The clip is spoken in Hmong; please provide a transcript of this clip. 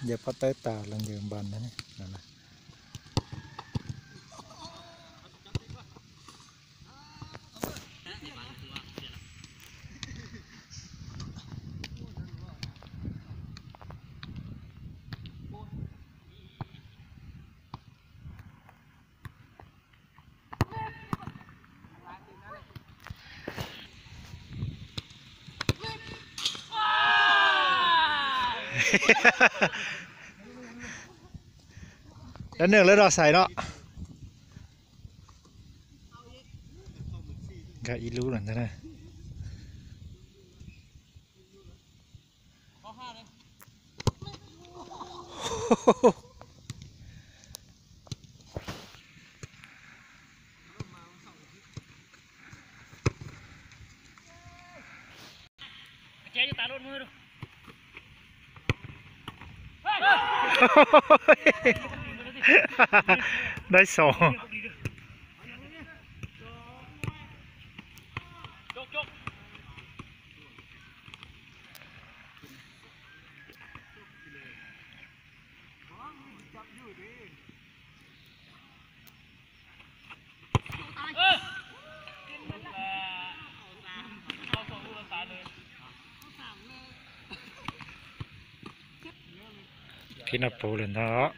Yawg pob tawb tas los yawg npas ntag. Lawv nws lawv dos xais no. Nkag ib lub lawm ntag na. Dai xo. Khib noj puv lawm ntag.